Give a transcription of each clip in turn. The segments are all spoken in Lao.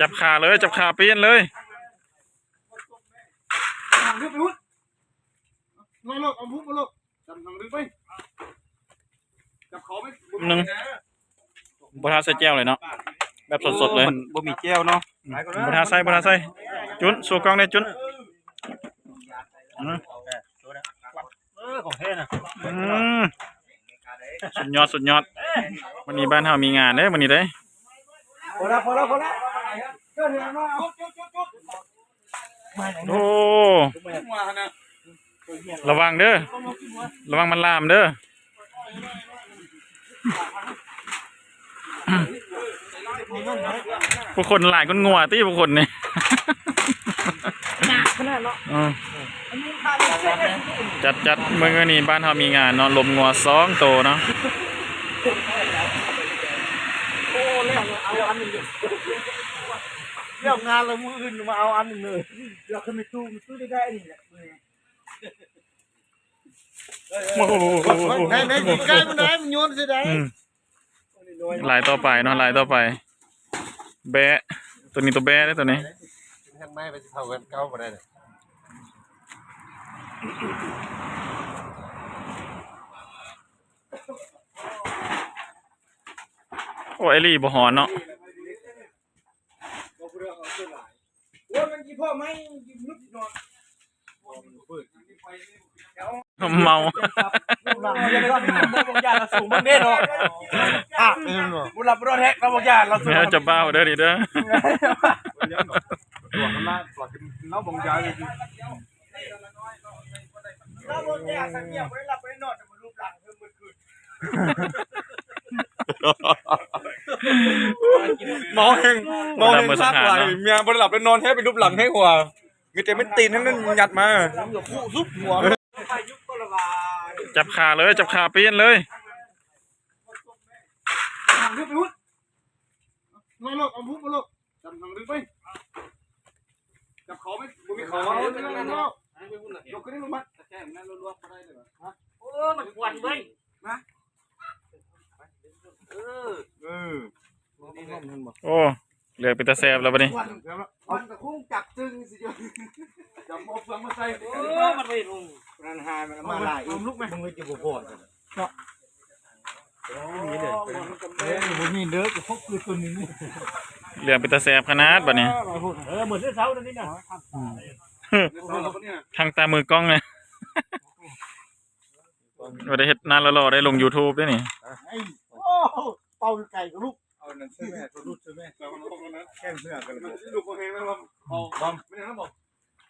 ຈັບຂາເລີຍ ຈັບຂາປ່ຽນເລີຍ. ໜຶ່ງ ບໍ່ທ່າໃສ່ແຈ່ວເລີຍເນາະ ແບບສົດໆເລີຍ. ໂອ້ ມັນບໍ່ມີແຈ່ວເນາະ. ອືມ ບໍ່ທ່າໃສ່ ບໍ່ທ່າໃສ່. ຈຸນ ໂຊກ້ອງແດ່ ຈຸນ. ອືມ ເອີ ຂອງແທ້ນະ. ອືມ ສຸດຍອດ ສຸດຍອດ. ມື້ນີ້ບ້ານເຮົາມີງານເດ້ ມື້ນີ້ເດ້. ພໍແລ້ວ ພໍແລ້ວ ພໍແລ້ວ. ໂອ້ ລະວັງເດີ ລະວັງມັນລາມເດີ. ຜູ້ຄົນຫຼາຍກວ່າງົວຕິ ຜູ້ຄົນນີ້. ໜັກຂະໜາດເນາະ. ອືມ ຈັດ ຈັດ ມື້ນີ້ບ້ານເຮົາມີງານເນາະ ລົມງົວສອງໂຕເນາະ. ໂອ້ ແລ້ວເອົາອັນໜຶ່ງ ແລ້ວງານລະມື້ອື່ນມາເອົາອັນໜຶ່ງເລີຍ. ດຽວຂຶ້ນໄປຕູ້ ໄປຕູ້ໄດ້ ໄດ້ອັນນີ້ແຫຼະ. ໂອ້ໂຫ ໄດ້ ໄດ້ ໄດ້ ມັນໂຍນຊິໄດ້. ອືມ ລາຍຕໍ່ໄປເນາະ ລາຍຕໍ່ໄປ. ແບ້ ໂຕນີ້ໂຕແບ້ເດ້ ໂຕນີ້. ທາງໃໝ່ໄປເຂົ້າກັນເກົ່າບໍ່ໄດ້ເດ້. ໂອ້ ອີ່ຫຼີບໍ່ຮ້ອນເນາະ. ໂອ້ຍ ມັນຊິພໍໄໝ ມັນຊິຫຼຸດນອນ ເມົາ. ບໍ່ຢາກລະສູງເບິ່ງເດ້ເນາະ. ອ່ະ ບໍ່ຫຼັບບໍ່ນອນແຮງ ລາວບໍ່ຢາກລະສູງ. ແມ່ນເຈົ້າບ່າວເດີນີ້ເດີ. ລາວບໍ່ຢາກເລີຍ. ເມົາແຮງ ເມົາແຮງຄັກຫຼາຍ. ເມຍບໍ່ໄດ້ຫຼັບໄດ້ນອນແທ້ ເປັນຮູບຫຼັງແຮງກວ່າ ມີແຕ່ເມັດຕີນທັງນັ້ນຍັດມາ. ຈັບຂາເລີຍ ຈັບຂາປ່ຽນເລີຍ. ໄລ່ໂລດ ເອົາບຸກມາໂລດ ຈັບທາງດຶງໄປ ຈັບເຂົາໄປ ບໍ່ມີເຂົາ ເອົາ ຍົກຂຶ້ນໃຫ້ມັນ ແຄບນັ້ນລວບໆ ບໍ່ໄດ້ເລີຍຫວາ? ໂອ້ ມັນຄວັນເວີຍ ນະ ເອີ ເອີ ໂອ້ ເລືອກເປັນຕາແຊບແລ້ວບັດນີ້ ຄວັນ ຄວັນກະຄົງຈັບຕຶງຊິຢູ່ ຈັບເອົາເຟືອງມາໃສ່ ໂອ້ ມັນບໍ່ເຫັນຫຸງ ນັ້ນຫາມັນມາຫຼາຍອີກ ເອົາລຸກໄປ ມຶງເລີຍຊິບໍ່ພໍ ເນາະ ເອີ ບໍ່ມີເດີ ກໍພົບຄືຕົວນີ້ ເລື່ອງເປັນຕາແຊບຂະໜາດບັດນີ້ ເອີ ໝົດເຊົ້ານີ້ນະ ອືມ ທັງຕາມືກ້ອງນະ ບໍ່ໄດ້ເຮັດໜ້າຫຼໍ່ໆ ໄດ້ລົງຢູທູບເດ້ນີ້ ໂອ້ ເປົ່າໄກກະລຸກ ເອົານັ້ນໃສ່ແມ່ ໂຕລຸດໃສ່ແມ່ ແຂ່ງເຮືອກັນ ເອົາ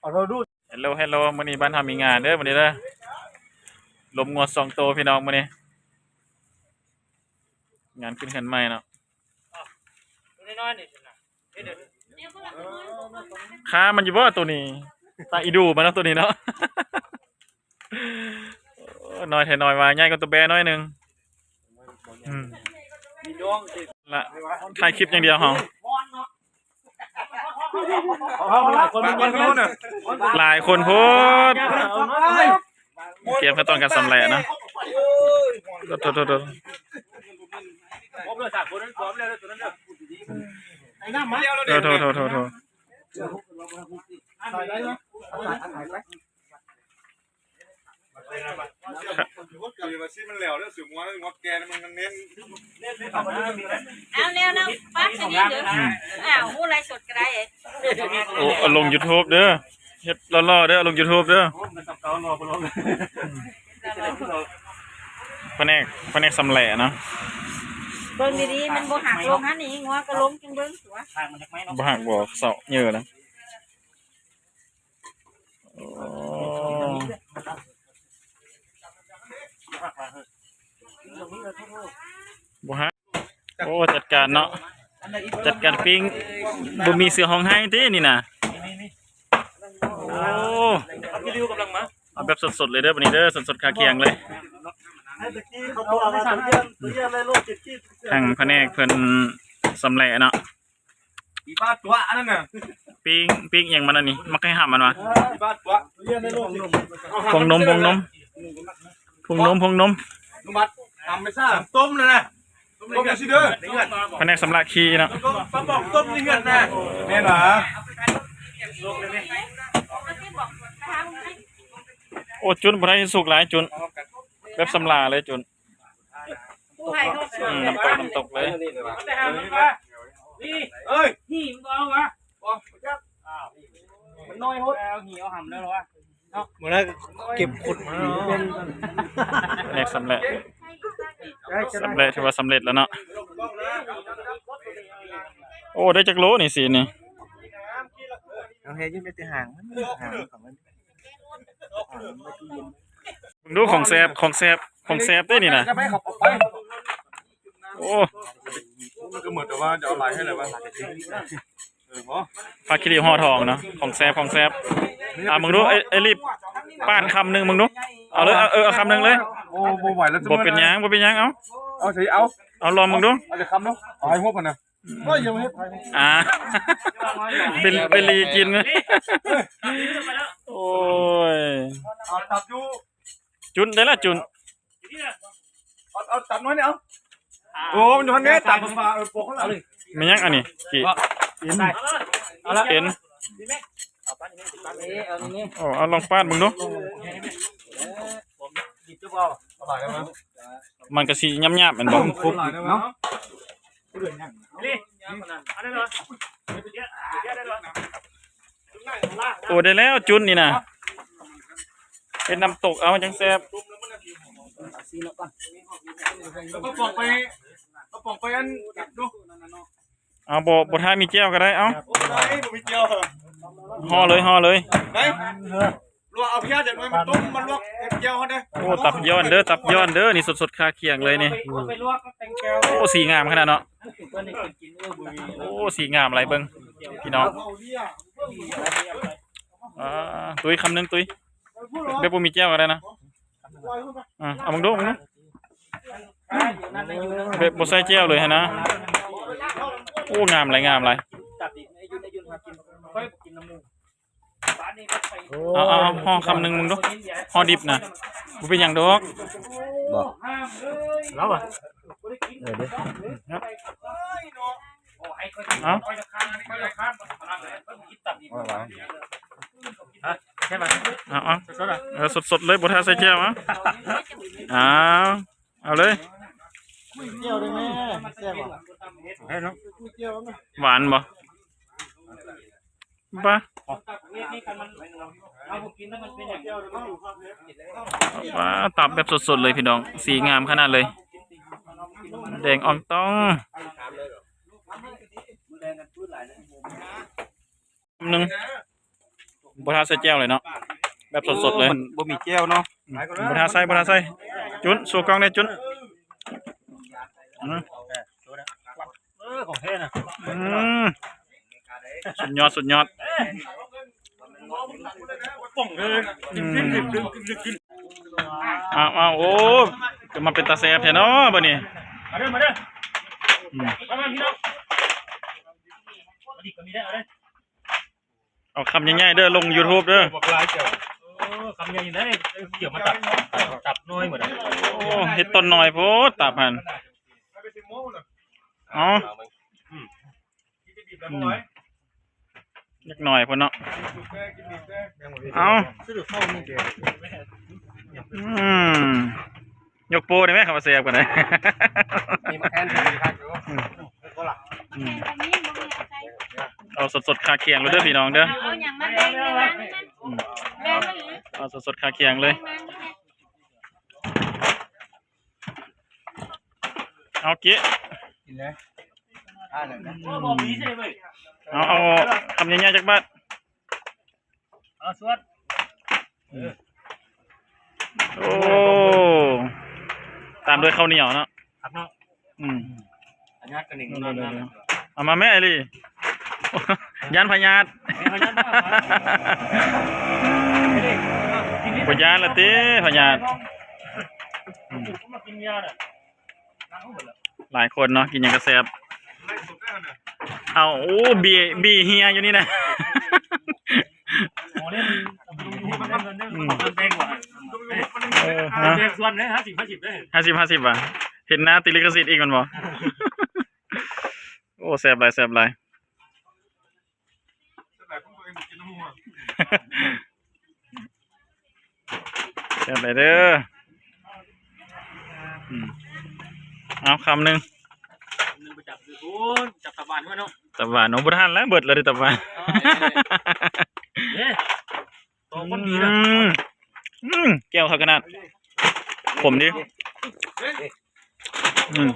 ເອົາໂຕລຸດ ເຮລໂລ ເຮລໂລ ມື້ນີ້ບ້ານເຮົາມີງານເດີ ມື້ນີ້ເດີ ລົມງົວສອງໂຕພີ່ນ້ອງມື້ນີ້ ງານຂຶ້ນເຮືອນໃໝ່ເນາະ ຂ້າມັນຢູ່ບໍ່ໂຕນີ້ ຕາອີດູມັນເນາະໂຕນີ້ເນາະ ໂອ້ ນ້ອຍແທ້ນ້ອຍວ່າ ໃຫຍ່ກວ່າໂຕແບ້ໜ້ອຍໜຶ່ງ ອືມ ລະ ຖ່າຍຄລິບຢ່າງດຽວເຮົາ ເຮົາຫຼາຍຄົນ ຫຼາຍຄົນໂພດ ຕຽມຂັ້ນຕອນການຊຳແຫຼະເນາະ ໂທດ ໂທດ ໂທດ ໂທດ ໂທດ ໂທດ ເອົາແນວນັ້ນປັກຊະນິດເດີ ອືມ ອ້າວ ຮູ້ໄລສົດກະໄດ້ ໂອ້ ເອົາລົງຢູທູບເດີ ເຮັດຫຼໍ່ໆເດີ ເອົາລົງຢູທູບເດີ ພະແນກ ພະແນກຊຳແຫຼະເນາະ ເບິ່ງດີໆ ມັນບໍ່ຫັກລົງຫັ້ນນີ້ ງົວກະລົງຈຶ່ງເບິ່ງຕົວະ ບໍ່ຫັກບໍ່ ເສົາເຍີ້ນະ. ໂອ້ ບໍ່ຮະ ໂອ້ ຈັດການເນາະ ຈັດການປີ້ງ ບໍ່ມີເສືອຮ້ອງໄຫ້ຕິນີ້ນະ ໂອ້ ເອົາແບບສົດໆເລີຍເດີ ບັດນີ້ເດີ ສົດໆຄາຄຽງເລີຍ ທາງພະແນກເພິ່ນຊຳແຫຼະເນາະ. ອີປາຕົວະອັນນັ້ນນະ ປີ້ງ ປີ້ງຫຍັງມັນອັນນີ້ ມັກໄກ່ຫຳມັນວະ ອີປາຕົວະ ພວງນົມ ພວງນົມ ພວງນົມ ພວງນົມ ໜູບັດ ຫຳໄປຊະ ຕົ້ມນັ້ນນະ ພະແນກຊຳລະຂີ້ເນາະ. ປາໝອກຕົ້ມໃນເຮືອນນະ ແມ່ນຫວາ? ໂອ້ ຈຸນບໍ່ໄດ້ສຸກຫຼາຍ ຈຸນແບບຊຳລະເລີຍ ຈຸນ. ອືມ ນ້ຳຕົກ ນ້ຳຕົກເລີຍ. ເອີຍ ນີ້ມັນເອົາຫວາ? ມັນນ້ອຍໂພດ ເອົາຫີເອົາຫຳເດີຫວາ. ມື້ນັ້ນເກັບຂຸດມາເນາະ. ເຮັດສຳເລັດ ສຳເລັດ ຖືວ່າສຳເລັດແລ້ວເນາະ. ໂອ້ ໄດ້ຈັກໂລນີ້ ສີນີ້? ເອົາແຮຢູ່ແຕ່ຫາງມັນ ຫາງຂອງມັນ. ເບິ່ງດູ ຂອງແຊບ ຂອງແຊບ ຂອງແຊບເດ້ນີ້ນະ. ໂອ້ ມັນກໍເໝິດແຕ່ວ່າຈະເອົາຫຼາຍໃຫ້ແລ້ວວ່າ. ເອີ ບໍ່ ຜັກຂີ້ເຫຼວຫໍ່ທອງເນາະ ຂອງແຊບ ຂອງແຊບ. ອ່າ ເບິ່ງດູ ໄອ້ ໄອ້ລີບ ປາດຄຳໜຶ່ງເບິ່ງດູ. ເອົາເລີຍ ເອົາ ເອີ ເອົາຄຳໜຶ່ງເລີຍ. ໂອ້ ບໍ່ໄຫວແລ້ວ ບໍ່ເປັນຫຍັງ ບໍ່ເປັນຫຍັງ. ເອົາ ເອົາຊິ ເອົາ ເອົາລອງເບິ່ງດູ. ເອົາຈັກຄຳເນາະ ເອົາໃຫ້ຫົວເພິ່ນນະ. ອ່າ ເປັນ ເປັນລີກິນ. ໂອ້ຍ ເອົາຕັບຢູ່ ຈຸນໄດ້ລະ ຈຸນ. ເອົາ ເອົາຕັບນ້ອຍນີ້ເອົາ. ໂອ້ ມັນຢູ່ຫັ້ນແດ່ ຕັບມັນມາ ເອີ ປົກເອົາລະ. ແມ່ນຫຍັງອັນນີ້? ເອັນ ເອັນ. ເອົາ ເອົາລອງປາດເບິ່ງດູ. ມັນກະຊິຫຍາບໆແມ່ນບໍ່? ຄົບເນາະ. ໂອ້ ໄດ້ແລ້ວຈຸນນີ້ນະ. ເຮັດນ້ຳຕົກເອົາ ມັນຈັ່ງແຊບ. ເອົາປອງໄປ ເອົາປອງໄປອັນ ເອົາ ບໍ່ ບໍ່ຖ້າມີແຈ່ວກໍໄດ້ ເອົາ. ໂອ້ຍ ບໍ່ມີແຈ່ວ ຫໍ່ເລີຍ ຫໍ່ເລີຍ. ໄດ້ ລວກເອົາພຽຈັກໜ່ອຍມາຕົ້ມ ມາລວກເຮັດແຈ່ວເຮົາເດີ. ໂອ້ ຕັບຍ້ອນເດີ ຕັບຍ້ອນເດີ ນີ້ສົດໆຄາຂຽງເລີຍນີ້. ໂອ້ ສີງາມຂະໜາດເນາະ. ໂອ້ ສີງາມຫຼາຍ ເບິ່ງພີ່ນ້ອງ. ອ່າ ຕຸ້ຍ ຄຳໜຶ່ງ ຕຸ້ຍ. ແບບບໍ່ມີແຈ່ວກໍໄດ້ນະ. ອ່າ ເອົາເບິ່ງດູ ເບິ່ງດູ ແບບບໍ່ໃສ່ແຈ່ວເລີຍຫັ້ນນະ. ໂອ້ ງາມຫຼາຍ ງາມຫຼາຍ. ເອົາ ເອົາ ເອົາ ຫໍ່ຄຳໜຶ່ງເບິ່ງດູ ຫໍ່ດິບນະ. ບໍ່ເປັນຫຍັງດອກ. ບໍ່ ລາວອະ ເອີ ເດີ ເອົາ ເອົາ ເອົາ ສົດໆເລີຍ ບໍ່ຖ້າໃສ່ແຈ່ວ. ເອົາ ເອົາ ເອົາເລີຍ. ຫວານບໍ່? ປາ ປາ ຕັບແບບສົດໆເລີຍພີ່ນ້ອງ ສີງາມຂະໜາດເລີຍ ແດງອ່ອງຕ່ອງ. ໜຶ່ງ ບໍ່ຖ້າໃສ່ແຈ່ວເລີຍເນາະ ແບບສົດໆເລີຍ. ບໍ່ມີແຈ່ວເນາະ. ອືມ ບໍ່ຖ້າໃສ່ ບໍ່ຖ້າໃສ່. ຈຸນ ໂຊກ້ອງແດ່ ຈຸນ. ອືມ ເອີ ຂອງແທ້ນະ. ອືມ ສຸດຍອດ ສຸດຍອດ. ອືມ ອ້າວ ອ້າວ ໂອ້ ຈະມາເປັນຕາແຊບແທ້ເນາະບັດນີ້. ມາເດີ ມາເດີ. ອືມ ມາ ມາ ພີ່ນ້ອງ ມາດິ ກໍມີໄດ້ ເອົາເດີ. ເອົາຄຳໃຫຍ່ໆເດີ ລົງຢູທູບເດີ. ບັກຫຼາຍເຈົ້າ ເອີ ຄຳໃຫຍ່ໄດ້ ເອົາມາຕັບ ຕັບນ້ອຍໝົດ. ໂອ້ ເຮັດຕົນນ້ອຍໂພດ ຕັບຫັ້ນ. ເອົາ ອືມ ຈັກໜ້ອຍພຸ້ນເນາະ. ເອົາ ອືມ ຍົກໂປ້ໄດ້ໄໝ ຄຳວ່າແຊບກັນນະ. ມີໝາກແຄນດີຄັກຢູ່. ອືມ ອືມ ເອົາສົດໆຄາຂຽງເລີຍເດີພີ່ນ້ອງເດີ. ເອົາຫຍັງມາແບ່ງແດ່ນະ? ອືມ ແບ່ງມາອີກ. ເອົາສົດໆຄາຂຽງເລີຍ. ເອົາເກະ ກິນເລີຍ. ເອົາ ເອົາຄຳໃຫຍ່ໆຈັກບາດ. ເອົາ ສວດ. ໂອ້ ຕາມດ້ວຍເຂົ້າໜຽວເນາະ. ຄັກເນາະ. ອືມ ພະຍາດກະໜິງນອນນຳ. ເອົາມາແມ່ ໄອລີ ຢ້ານພະຍາດ. ພະຍາດ ບໍ່ຢ້ານລະຕິ ພະຍາດ. ອືມ ຫຼາຍຄົນເນາະ ກິນຫຍັງກະແຊບ. ເອົາ ໂອ້ ບີ ບີເຮຍຢູ່ນີ້ນະ. ອືມ ເອີ ຮະ ແບ່ງສ່ວນເດ້ ຫ້າສິບ ຫ້າສິບເດ້. ຫ້າສິບ ຫ້າສິບຫວາ? ເຫັນໜ້າຕິດລິຂະສິດອີກແມ່ນບໍ່? ບໍ່ ແຊບຫຼາຍ ແຊບຫຼາຍ ແຊບຫຼາຍເດີ. ອືມ ເອົາຄຳໜຶ່ງ ໜຶ່ງໄປຈັບຢູ່ພຸ້ນ ຈັບຕັບຫວານເນາະ ຕັບຫວານເນາະ. ບໍ່ທັນແລ້ວ ເບິດແລ້ວເດ້ຕັບຫວານ. ເອີ ໂຕຄົນດີນະ. ອືມ ອືມ ແຈ່ວຄັກຂະໜາດ ຂົມດີ. ອືມ ອືມ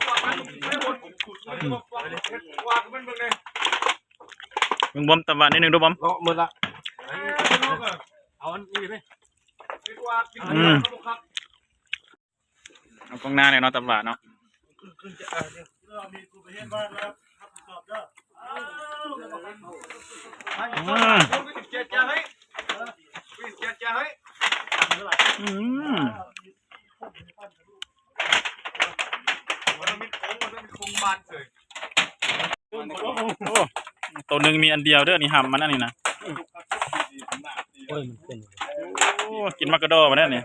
ເບິ່ງບອມ ຕັບຫວານໜ້ອຍໜຶ່ງດູບອມ. ເນາະ ໝົດລະ ເອົາອັນນີ້ໄປ. ອືມ ເອົາກ້ອງໜ້າແດ່ເນາະ ຕັບຫວານເນາະ. ອືມ ອືມ ໂອ້ ໂຕໜຶ່ງມີອັນດຽວເດີ ນີ້ຫຳມັນອັນນີ້ນະ. ໂອ້ຍ ມັນເປັນ ໂອ້ ກິນໝາກກະດໍ້ມາແລ້ວນີ້.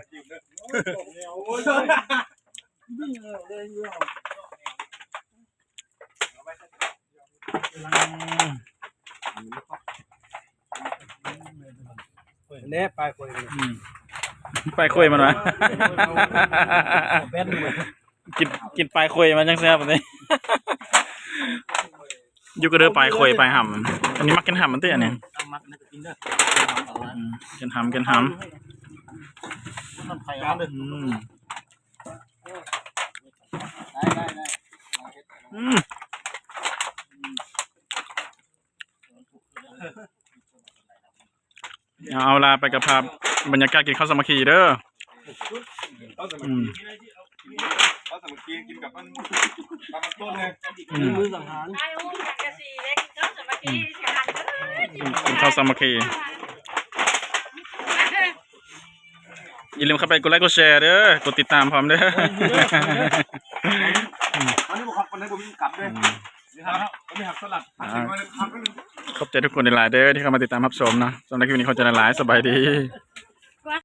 ແນ່ ປາຍຂ້ອຍ ອືມ ປາຍຂ້ອຍມັນວ່າ ແບນ ກິນ ກິນປາຍຂ້ອຍມັນຈັ່ງແຊບນີ້. ຢູ່ກະເດີ ປາຍຂ້ອຍ ປາຍຫຳ. ອັນນີ້ມັກກິນຫຳມັນຕິ ອັນນີ້ ມັກກິນເດີ ອືມ ກິນຫຳ ກິນຫຳ. ອືມ ໄດ້ ໄດ້ ໄດ້ ອືມ ເອົາ ເອົາລາໄປກັບພາບບັນຍາກາດກິນເຂົ້າສາມັກຄີເດີ. ເຂົ້າສາມັກຄີ ອືມ ກິນກັບມັນ ຕຳມັນຕົ້ນເລີຍ. ອືມ ມື້ສັງຫານ ໄປຮຸ່ມສັງກະສີເດ້ ກິນເຂົ້າສາມັກຄີ. ອືມ ກິນເຂົ້າສາມັກຄີ. ຢ່າລືມເຂົ້າໄປກົດໄລກົດແຊເດີ ກົດຕິດຕາມພ້ອມເດີ. ອັນນີ້ບໍ່ຄັກປານໃດ ບໍ່ມີກັບເດີ. ອືມ ນີ້ຫາກ ອັນນີ້ຫາກສະຫຼັດ ອ່າ ຂອບໃຈທຸກຄົນຫຼາຍໆເດີ ທີ່ເຂົ້າມາຕິດຕາມຮັບຊົມເນາະ. ສຳລັບຄລິບນີ້ ຂອບໃຈຫຼາຍໆ ສະບາຍດີ.